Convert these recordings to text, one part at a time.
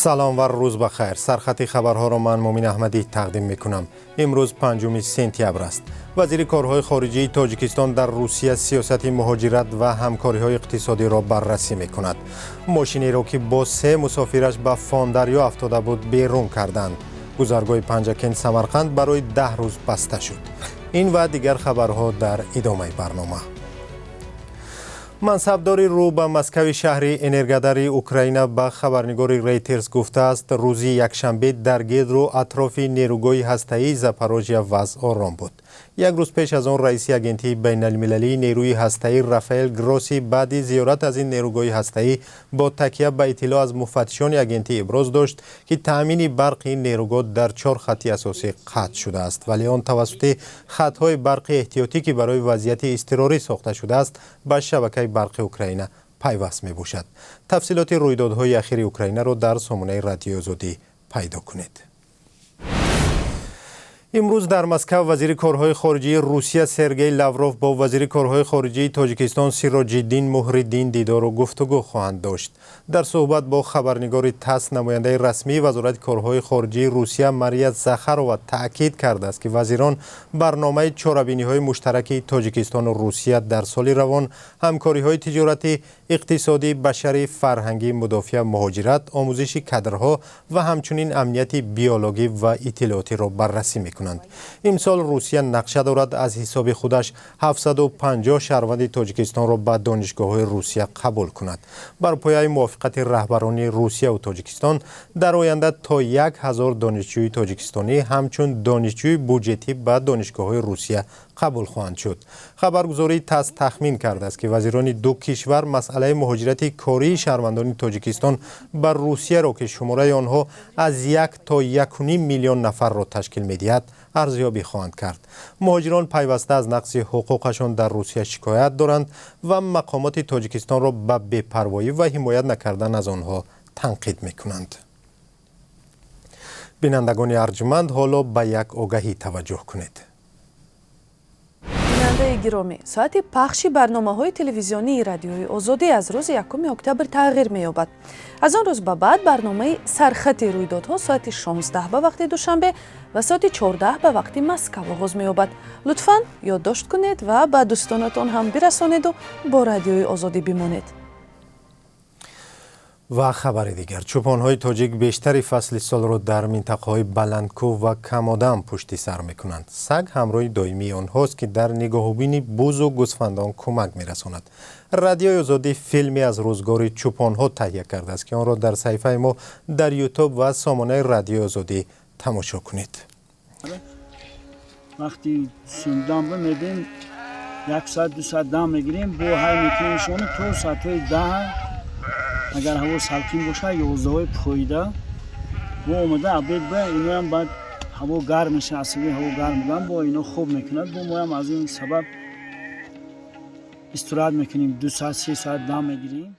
Салом ва рӯз ба хайр. Сархати хабарҳоро ман, Мумин Аҳмадӣ, тақдим мекунам. Имрӯз 5 сентябр аст. Вазири корҳои хориҷии Тоҷикистон дар Русия сиёсати муҳоҷират ва ҳамкориҳои иқтисодиро баррасӣ мекунад. Мошинеро, ки бо се мусофираш ба Фондарё афтода буд, берун карданд. Гузаргоҳи Панҷакент Самарқанд барои 10 рӯз баста шуд. Ин ва дигар хабарҳо дар идомаи барнома. Мансабдори рӯ ба Москави шаҳри Энергодари Украина ба хабарнигори Рейтерс гуфтааст, рӯзи якшанбе дар гирду атрофи нерӯгоҳи ҳастаии Запорожья вазъ ором буд. Як рӯз пеш аз он раиси Агентии байналмилалии нерӯи ҳастаӣ Рафаэл Гросси баъди зиёрат аз ин нерӯгоҳи ҳастаӣ бо такя ба иттилоъ аз муфаттишони агентӣ иброз дошт, ки таъмини барқи ин нерӯгоҳ дар чор хатти асосӣ қатъ шудааст, вале он тавассути хатҳои барқи эҳтиётӣ, ки барои вазъияти изтирорӣ сохта шудааст, ба шабакаи барқи Украина пайваст мебошад. Тафсилоти рӯйдодҳои ахири Украинаро дар сомонаи Радиои Озодӣ пайдо кунед. Имрӯз дар Москав вазири корҳои хориҷии Русия Сергей Лавров бо вазири корҳои хориҷии Тоҷикистон Сироҷиддин Муҳриддин дидору гуфтугӯ хоҳанд дошт. Дар суҳбат бо хабарнигори ТАСС намояндаи расмии Вазорати корҳои хориҷии Русия Мария Захарова таъкид кардааст, ки вазирон барномаи чорабиниҳои муштараки Тоҷикистону Русия дар соли равон, ҳамкориҳои тиҷоратӣ, иқтисодӣ, башарӣ, фарҳангӣ, мудофиа, муҳоҷират, омӯзиши кадрҳо ва ҳамчунин амнияти биологӣ ва иттилоотиро баррасӣ мекунанд. Имсол Русия нақша дорад аз ҳисоби худаш 750 шаҳрванди Тоҷикистонро ба донишгоҳҳои Русия қабул кунад. Бар пояи мувофиқати раҳбарони Русияву Тоҷикистон, дар оянда то 1000 донишҷӯи тоҷикистонӣ ҳамчун донишҷӯи буҷетӣ ба донишгоҳҳои Русия қабул хоҳанд шуд. Хабаргузории ТАСС тахмин кардааст, ки вазирони ду кишвар масъалаи муҳоҷирати кории шаҳрвандони Тоҷикистон ба Русияро, ки шумораи онҳо аз 1 то 1.5 миллион нафарро ташкил медиҳад, арзёбӣ хоҳанд кард. Муҳоҷирон пайваста аз нақзи ҳуқуқашон дар Русия шикоят доранд ва мақомоти Тоҷикистонро ба бепарвоӣ ва ҳимоят накардан аз онҳо танқид мекунанд. Бинандагони арҷманд, ҳоло ба як огаҳӣ таваҷҷӯҳ кунед. Бинандаи гиромӣ, соати пахши барномаҳои телевизионии Радиои Озодӣ аз рӯзи 1 октябр тағйир меёбад. Аз он рӯз ба баъд барномаи «Сархати рӯйдодҳо» соати 16 ба вақти Душанбе ва соати 14 ба вақти Москав оғоз меёбад. Лутфан ёддошт кунед ва ба дӯстонатон ҳам бирасонеду бо Радиои Озодӣ бимонед. Ва хабари дигар: чӯпонҳои тоҷик бештари фасли солро дар минтақаҳои баландкӯҳ ва камодам пушти сар мекунанд. Саг ҳамроҳи доимии онҳост, ки дар нигоҳубини бузу гӯсфандон кӯмак мерасонад. Радиои Озодӣ филме аз рӯзгори чӯпонҳо таҳия кардааст, ки онро дар саҳифаи мо дар Ютуб ва сомонаи Радиои Озодӣ тамошо кунед. Вақти сумдам мебин, як соат, 2 соат дам мегирем, бо ҳай мекунем то соатҳои 10, агар ҳаво салқин бошад, 11ҳои поида бо омада обед ба иноям. Баъд ҳаво гарм меша, асаби ҳаво гарм будан бо ино хоб мекунад. Бо моям аз ин сабаб истироҳат мекунем, 2 соат, 3 соат дам мегирем.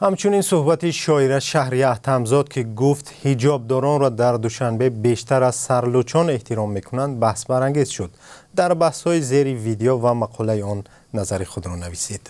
Ҳамчунин суҳбати шоира Шаҳрия Аҳтамзод, ки гуфт, ҳиҷобдоронро дар Душанбе бештар аз сарлӯчон эҳтиром мекунанд, баҳсбарангез шуд. Дар баҳсҳои зери видео ва мақолаи он назари худро нависед.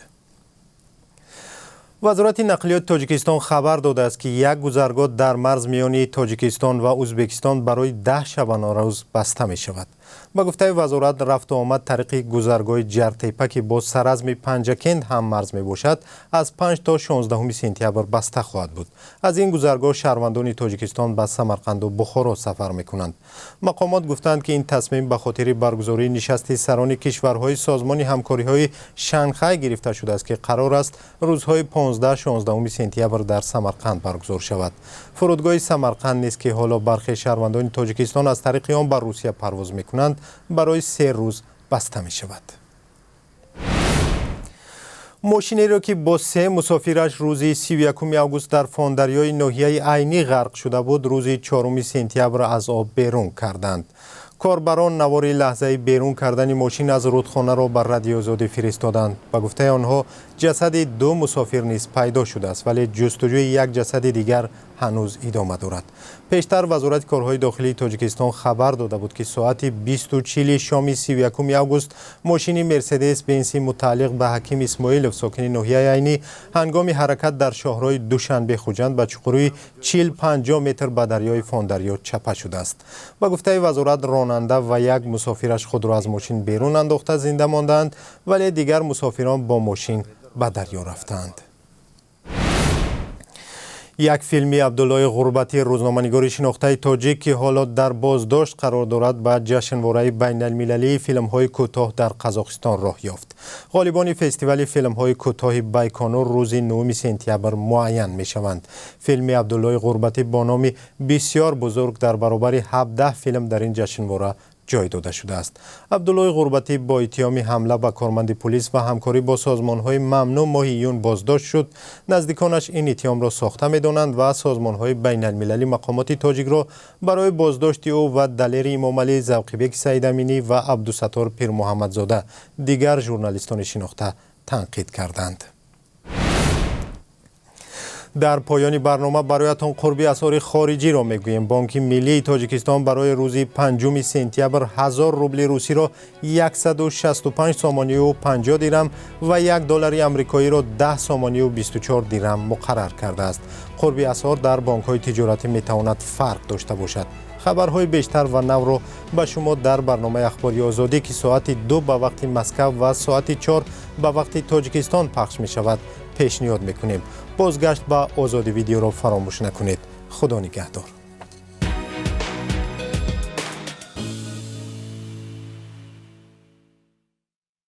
Вазорати нақлиёти Тоҷикистон хабар додааст, ки як гузаргоҳ дар марз миёни Тоҷикистон ва Ӯзбекистон барои 10 шабонарӯз баста мешавад. Ба гуфтаи вазорат, рафту омад тариқи гузаргоҳи Ҷартепа, ки бо саразми Панҷакент ҳам марз мебошад, аз 5 то 16 сентябр баста хоҳад буд. Аз ин гузаргоҳ шаҳрвандони Тоҷикистон ба Самарқанду Бухоро сафар мекунанд. Мақомот гуфтанд, ки ин тасмим ба хотири баргузории нишасти сарони кишварҳои Созмони ҳамкориҳои Шанхай гирифта шудааст, ки қарор аст рӯзҳои 15-16 сентябр дар Самарқанд баргузор шавад. Фурудгоҳи Самарқанд низ, ки ҳоло бархе шаҳрвандони Тоҷикистон аз тариқи он ба Русия парвоз мекунанд, барои 3 рӯз баста мешавад. Мошинеро, ки бо се мусофираш рӯзи 31 август дар Фондарёи ноҳияи Айнӣ ғарқ шуда буд, рӯзи 4 сентябр аз об берун карданд. Корбарон навори лаҳзаи берун кардани мошин аз рудхонаро ба Радиои Озодӣ фиристоданд. Ба гуфтаи онҳо, ҷасади ду мусофир низ пайдо шудааст, вале ҷустуҷӯи як ҷасади дигар ҳанӯз идома дорад. Пештар Вазорати корҳои дохилии Тоҷикистон хабар дода буд, ки соати 20:40 шоми 31 август мошини Мерседес Бенси мутааллиқ ба Ҳаким Исмоилов, сокини ноҳияи Айнӣ, ҳангоми ҳаракат дар шоҳроҳи Душанбе Хуҷанд ба чуқурии 40-50 метр ба дарёи Фондарё чапа шудааст. Ба гуфтаи вазорат, ронанда ва як мусофираш худро аз мошин берун андохта зинда мондаанд, вале дигар мусофирон бо мошин ба дарё рафтаанд. Як филми Абдуллои Ғурбатӣ, рӯзноманигори шинохтаи тоҷик, ки ҳоло дар боздошт қарор дорад, ба ҷашнвораи байналмилалии филмҳои кӯтоҳ дар Қазоқистон роҳ ёфт. Ғолибони фестивали филмҳои кӯтоҳи Байконур рӯзи 9 сентябр муайян мешаванд. Филми Абдуллои Ғурбатӣ бо номи «Бисёр бузург» дар баробари 17 филм дар ин ҷашнвора ҷой дода шудааст. Абдуллои Ғурбатӣ бо иттиҳоми ҳамла ба корманди пулис ва ҳамкорӣ бо созмонҳои мамнӯъ моҳи июн боздошт шуд. Наздиконаш ин иттиҳомро сохта медонанд ва созмонҳои байналмилалӣ мақомоти тоҷикро барои боздошти ӯ ва Далери Имомалӣ, Завқибеки Саидаминӣ ва Абдусаттор Пирмуҳаммадзода, дигар журналистони шинохта, танқид карданд. Дар поёни барнома бароятон қурби асъори хориҷиро мегӯем. Бонки Миллии Тоҷикистон барои рӯзи 5 сентябр 1000 рубли русиро 165 сомонию 50 дирам ва 1 доллари амрикоиро 10 сомонию 24 дирам муқаррар кардааст. Қурби асъор дар бонкҳои тиҷоратӣ метавонад фарқ дошта бошад. Хабарҳои бештар ва навро ба шумо дар барномаи Ахбори Озодӣ, ки соати 2 ба вақти Москав ва соати 4 ба вақти Тоҷикистон пахш мешавад, пешниҳод мекунем. Бозгашт ба Озодӣ Видеоро фаромӯш накунед. Худо нигаҳдор.